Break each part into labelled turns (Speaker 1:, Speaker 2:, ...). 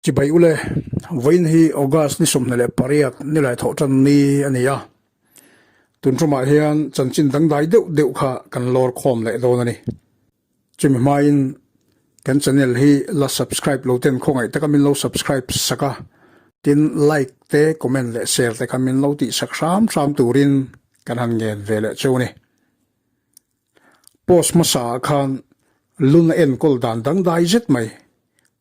Speaker 1: Chibai ule, vawiin hi August ni 28 nilai thawh tan ni a ni a. Tun tumah hian chanchin dangdai deuh deuh kha kan lawr khawm leh dawn a ni. Chumi hmain kan channel hi la subscribe lo ten khawngaih taka min lo subscribe sak a, tin like te comment leh share te kha min lo tih sak hram hram turin kan han ngen ve leh cheu a ni. Post hmasa ah khan luna enkawl dan dangdai zet mai,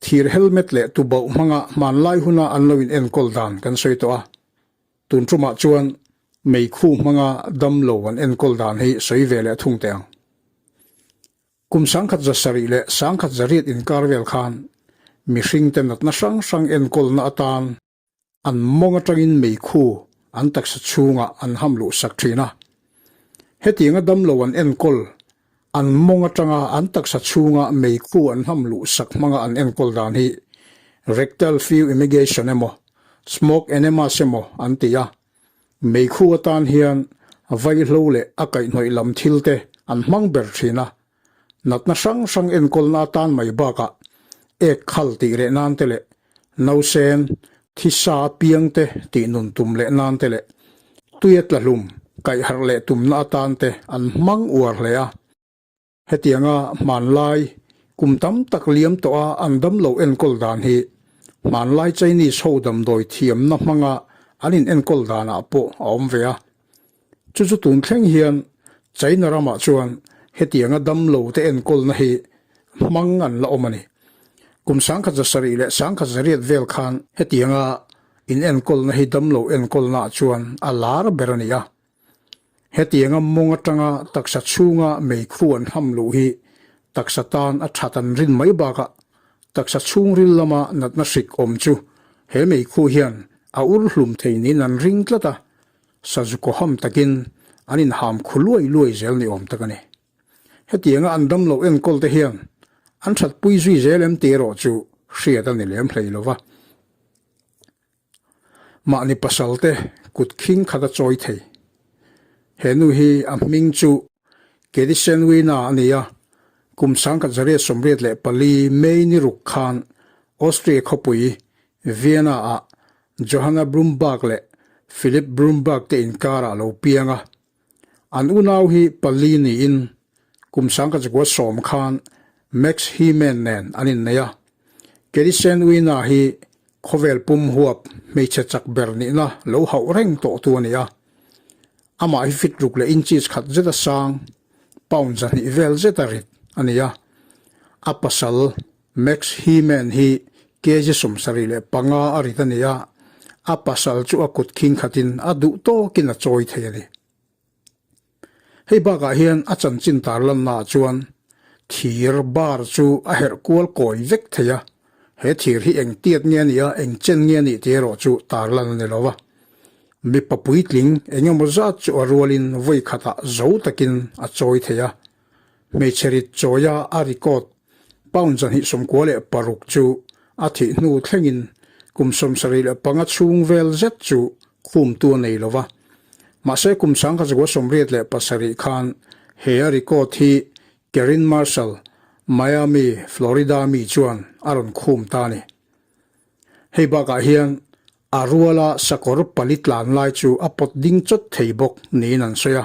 Speaker 1: thir helmet leh tubauh hmanga hmanlai huna an lo in enkawl dan kan sawi tawh a. Tun tumah chuan meikhu hmanga damlo an enkawl dan hi sawi ve leh thung teh ang. Kum 1700 leh 1800 inkar vel khan mihringte natna hrang hrang enkawlna atan An mawng atangin meikhu an taksa chhungah an ham luh sak thin a. Hetianga damlo an enkawl, an mawng atanga an taksa chhunga meikhu an ham luh sak hmanga an enkawl dan hi rectal fumigation emaw, smoke enemas emaw an ti a. Meikhu atan hian vaihlo leh a kaihhnawih lam thil te an hmang ber thin a. Natna hrang hrang enkawlna atan mai bakah ek khal tih reh nan te leh nausen, thisa piang te tih nun tum leh nan te leh tuia tla hlum kaihharh leh tumna atan te an hmang uar hle a. Hetianga hmanlai kum tam tak liam tawha an damlo enkawl dan hi hmanlai Chinese ho damdawi thiamna hmanga an in enkawl danah pawh a awm ve a. Chu chu tun thleng hian China ramah chuan hetianga damlo te enkawlna hi hmang an la awm a ni. Kum 1700 leh 1800 vel khan hetianga inenkawlna hi damlo enkawlnaah chuan a lar ber a ni a. Hetianga mawng atanga taksa chhunga meikhu an ham luh hi taksa tan a that an rin mai bakah taksa chhungril lama natna hrik awm chu he meikhu hian a ur hlum thei niin an ring tlat a. Sazu kawham takin an inham khu luai luai zel ni awm tak a ni. Hetianga an damlo enkawl te hian an thatpui zui zel em tih erawh chu hriat a ni lem hlei lo va. Mahni pasal te kut khing khat a chawi thei. He nu hi a hming chu Kedisenwina a ni a, kum 1984 May ni ruk khan Austria khawpui Vienna-ah Johanna Brumberg leh Philip Brumberg te inkarah a lo piang a. An unau hi pali niin kum 1910 khan Max Heemann nen an innei a. Kedisenwina hi khawvel pum huap hmeichhe chak ber nihna lo hauh reng tawhtu a ni a. Amah hi fit ruk leh inches khat zeta sang, pound 200 vel zeta rit a ni a. A pasal Max Heemann hi kg 75 a rit a ni a, a pasal chu a kut khing khatin a duh tawkin a chawi thei a ni. Hei bakah hian a chanchin tarlannaah chuan thir bar chu a herh kual kawi vek thei a, he thir hi eng tiat nge a nih a, eng chen nge a nih tih erawh chu tarlan a ni lo va. Mipa puitling eng emaw zat chu a rualin vawi khatah zo takin a chawi thei a, Hmeichhe rit chawia a record pound 296 chu a thih hnu thlengin kum 75 chhung vel zet chu khumtu a nei lo va. Mahse kum 1987 khan he a record hi Kerin Marshall, Miami, Florida mi chuan a rawn khum ta a ni. Hei bakah hian a ruala sakawr pali tlan lai chu a pawt ding chawt thei bawk niin an sawi a.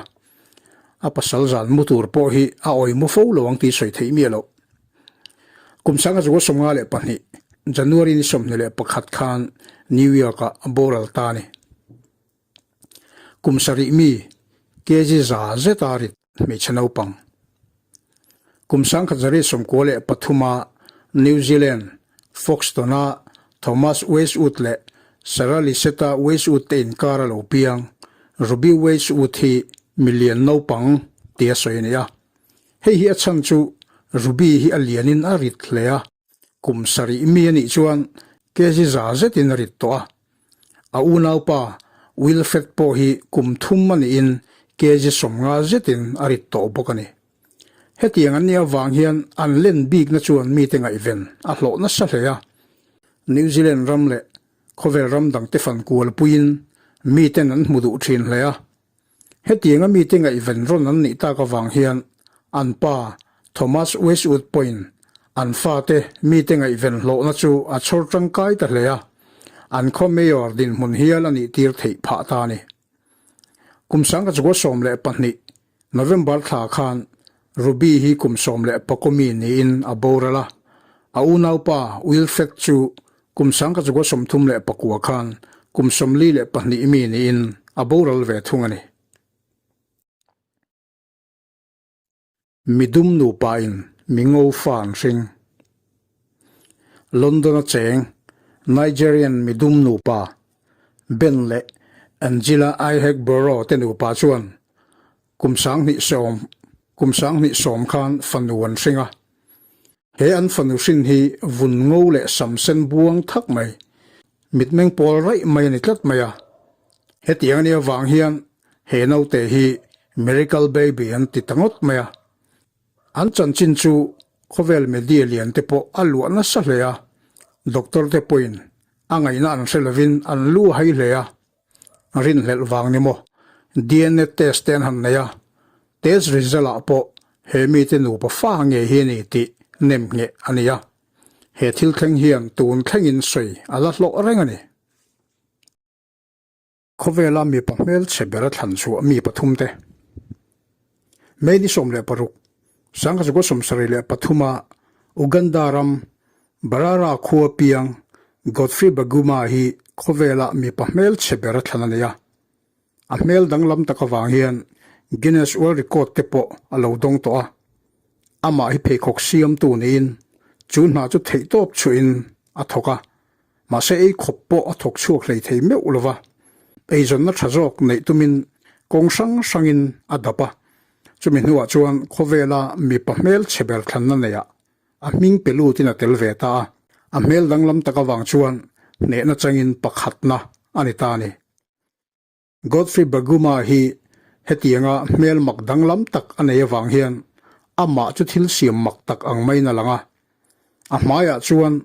Speaker 1: A pasal zan mu tur pawh hi a awi mu fo lo ang tih sawi theih miah loh. Kum 1952, January ni 21 khan New York-ah a boral ta a ni. Kum sarih mi, kg za zeta rit hmeichhe naupang. Kum 1993-a New Zealand, Foxton-a Thomas Westwood leh Sarah Lisetta Westwood te inkar a lo piang, Ruby Westwood hi milian naupang tia sawi a ni a. Hei hi a chhan chu Ruby hi a lianin a rit hle a, kum sarih mi a nih chuan kg za zetin a rit tawh a. A unaupa Wilfred pawh hi kum thum a niin kg 50 zetin a rit tawh bawk a ni. Hetiang an nih avang hian an len bikna chuan mite ngaihven a hlawh nasa hle a. New Zealand ram leh khawvel ram dangte fan kualpuiin miten an hmu duh thin hle a. Hetianga mite ngaihven rawn an nih tak avang hian an pa Thomas Westwood pawhin An fate mite ngaihven hlawhna chu a chhawr tangkai ta hle a, an khaw mayor dinhmun hial a nih tir theih phah ta a ni. Kum 1912 November thla khan Ruby hi kum 11 mi niin a boral a, a unaupa Wilfred chu kum 1939 khan kum 42 mi niin a boral ve thung a ni. Midum nupa in mi ngo fa an hring. London a cheng Nigerian midum nupa Ben leh Angela Ihegboro te nupa chuan kum 2010 kum 2010 khan fanu an hring a. He an fanu hrin hi vun ngo leh sam sen buang thak mai, mitmeng pawl raih mai a ni tlat mai a. Hetiang a nih avang hian he naute hi Miracle Baby an ti ta ngawt mai a. An chanchin chu khawvel media lian te pawh a luah nasa hle a, doctor te pawhin a ngaihna an hre lovin an lu a hai hle a. Rinhlelh vang ni maw? DNA test te an han nei a, test result ah pawh he mite nupa fa ngei hi a ni tih nem ngheh a ni a. He thil thleng hian tun thlengin sawi a la hlawh reng a ni. Khawvela mipa hmelchhe bera thlan chhuah mi pathumte May ni 16, 1973 a Uganda ram Barara khua piang Godfrey Baguma hi khawvela mipa hmelchhe bera thlan a nei a. A hmel danglam tak avang hian Guinness World Record te pawh a lo dawng tawh a. Amah hi pheikhawk siamtu niin chu hna chu theihtawp chhuahin a thawk a. Mahse ei khawp pawh a thawk chhuak hlei thei meuh lo va, eizawnna tha zawk neih tumin kawng hrang hrangin a dap a. Chumi hnuah chuan khawvela mipa hmelchhe ber thlanna neiah a hming pe lutin a tel ve ta a, a hmel danglam tak avang chuan hnehna changin pakhatna a ni ta a ni. Godfrey Baguma hi hetianga hmel mak danglam tak a nei avang hian amah chu thil siam mak tak ang maiin a lang a. A hmaiah chuan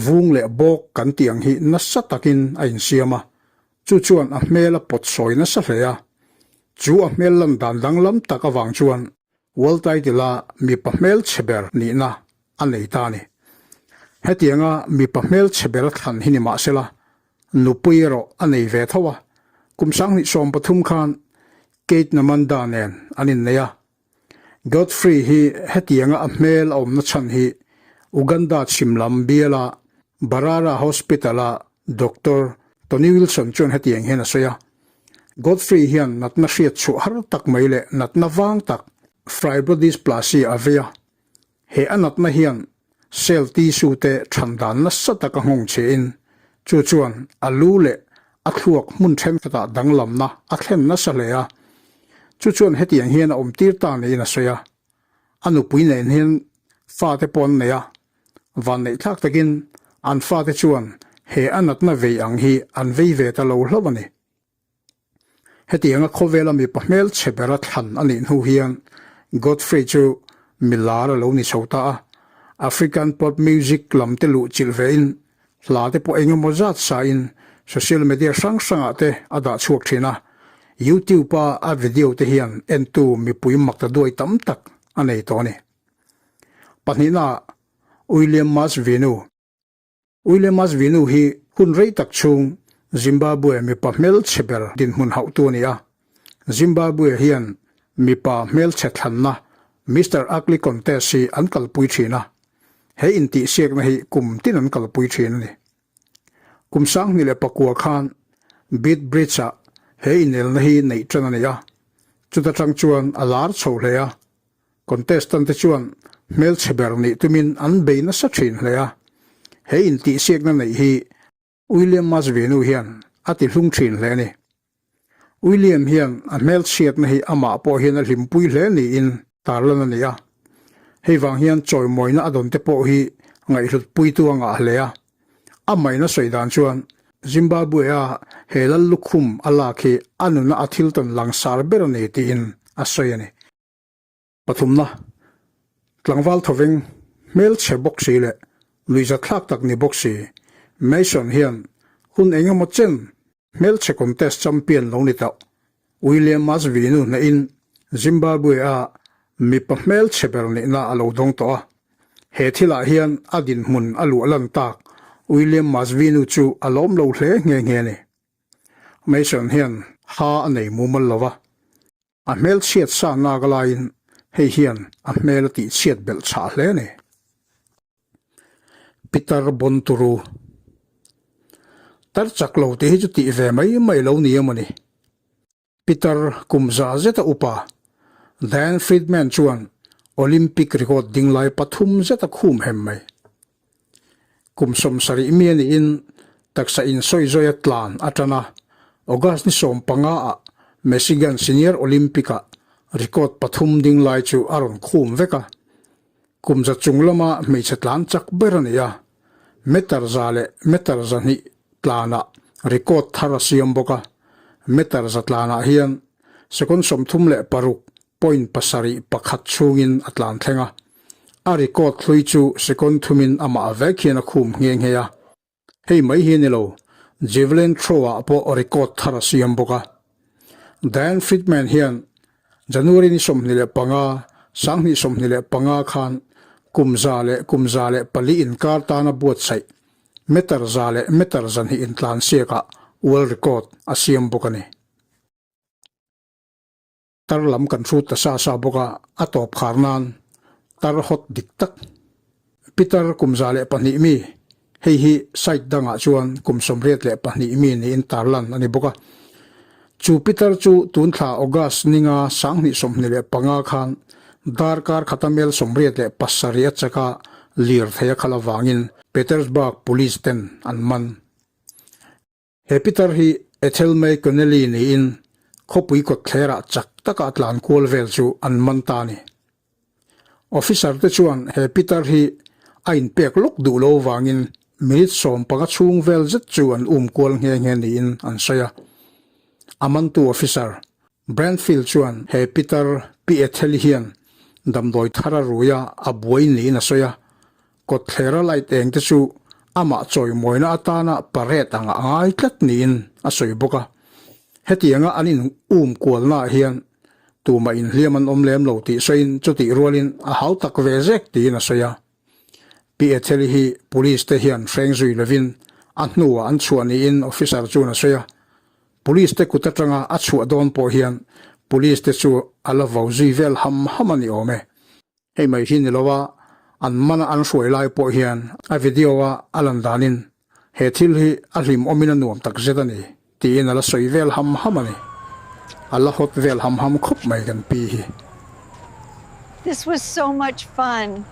Speaker 1: vung leh bawk kan tih ang hi nasa takin a insiam a, chu chuan a hmel a pawt sawi nasa hle a. Chu a hmel lan dan danglam tak avang chuan World Title-a mipa hmelchhe ber nihna a nei ta a ni. Hetianga mipa hmelchhe ber thlan hi ni mahsela, Nupui erawh a nei ve tho a, kum 2013 khan Kate Namanda nen an innei a. Godfrey hi hetianga a hmel a awmna chhan hi Uganda chhim lam biala Barara Hospital-a Doctor Tony Wilson chuan hetiang hian a sawi a, Godfrey hian natna hriat chhuah har tak mai leh natna vang tak fibrodysplasia a vei a, He a natna hian cell tissue te than dan nasa taka nghawng che in, chu chuan a lu leh a thluak hmun thenkhatah danglamna a thlen nasa hle a. Chu chuan hetiang hian a awm tir ta niin a sawi a. A nupui nen hian fate pawh an nei a, vanneih thlak takin an fate chuan he a natna vei ang hi an vei ve ta lo hlauh a ni. Hetianga khawvela mipa hmelchhe bera thlan a nih hnu hian Godfrey chu milar a lo ni chho ta a, African pop music lam te luh chilh vein hla te pawh eng emaw zat sain social media hrang hrangah te a dah chhuak thin a, YouTube-a a video te hian entu mipui mak ta duai tam tak a nei tawh a ni. Pahnihnaah William Masvinu. William Masvinu hi hun rei tak chhung Zimbabwe mipa hmelchhe ber dinhmun hauhtu a ni a. Zimbabwe hian mipa hmelchhe thlanna Mister Ugly Contest hi an kalpui thin a. He intihsiakna hi kum tin an kalpui thin a ni. Kum 2009 khan Beitbridge-ah he inelna hi neih tan a ni a. Chuta tang chuan a lar chho hle a. Contestant te chuan hmelchhe ber nih tumin an bei nasa thin hle a, he intihsiakna neih hi William Masvinu hian a ti hlung thin hle a ni. William hian a hmelchhiatna hi amah pawh hian a hlimpui hle niin tarlan a ni a, hei vang hian chawimawina a dawn te pawh hi ngaihhlutpuitu a ngah hle a. A maina sawi dan chuan Zimbabwe-a he lal lukhum a lak hi a nuna a thil tawn langsar ber a ni tiin a sawi a ni. Pathumna, tlangval thawveng hmelchhe bawk si leh nuihzatthlak tak ni bawk si, Mason hian hun eng emaw chen hmelchhe contest champion lo ni tawh William Masvinu hnehin Zimbabwe-a mipa hmelchhe ber nihna a lo dawng tawh a. He thilah hian a dinhmun a luah lan tak William Masvinu chu a lawm lo hle nghe nghe a ni. Mason hian ha a nei mumal lo va, a hmel chhiat sa nak laiin hei hian a hmel a tih chhiat belh chhah hle a ni. Peter Bonturu Tar chak lo tih hi chu tih ve mai mai lo ni emaw ni. Peter kum za zeta upa Diane Friedman chuan Olympic record dinglai pathum zeta khum hem mai. Kum 70 mi a niin taksa insawizawi a tlan a tan a, August ni 15 ah Michigan Senior Olympic-ah record pathum dinglai chu a rawn khum vek a. Kum za chung lama hmeichhe tlan chak ber a ni a, meter za leh meter 200 tlanah record thar a siam bawk a, meter za tlanah hian second 36.71 chhungin a tlan thleng a, a record hlui chu second thumin amah vek hian a khum nghe nghe a. Hei mai hi a ni lo, javelin throw-ah pawh record thar a siam bawk a. Diane Friedman hian January ni 25, 2025 khan kum 100 kum 104 inkar tana buatsaih meter za leh meter 200 intlansiakah world record a siam bawk a ni. Tar lam kan hrut ta sa sa bawk a, a tawp khar nan tar hawt dik tak. Peter kum 102 mi, hei hi site dangah chuan kum 82 mi niin tarlan a ni bawk a. Chu Peter chu tun thla August ninga 2025 khan darkar khata mel 87 a chaka lir thei a khalh avangin Petersburg Police ten an man. He pitar hi Ethel May Connelly niin khawpui kawtthlerah chak taka a tlan kual vel chu an man ta a ni. Officer te chuan he pitar hi a inpek lawk duh lo vangin minute 15 chhung vel zet chu an um kual nghe nghe niin an sawi a. A mantu officer Brandfield chuan he pitar Pi Ethel-i hian damdawi thar a rui a, a buai niin a sawi a. Kawtthlera light eng te chu amah chawimawina atana parade anga a ngai tlat niin a sawi bawk a. Hetianga an in um kualnaah hian tumah inhliam an awm lem lo tih sawiin chutih rualin a hau tak ve zek tiin a sawi a. Pi Etheli hi police te hian hreng zui lovin a hnuah an chhuah niin officer chuan a sawi a. Police te kut atanga a chhuah dawn pawh hian police te chu a la vo zui vel ham ham a ni awm e. Hei mai hi ni lo a, an mana an hruai lai pawh hian a video a a lan danin he thil hi a hlimawmin a nuam tak zet a ni tiin a la sawi vel ham ham a ni. A la hawt vel ham ham khawp mai kan pi hi.
Speaker 2: This was so much fun.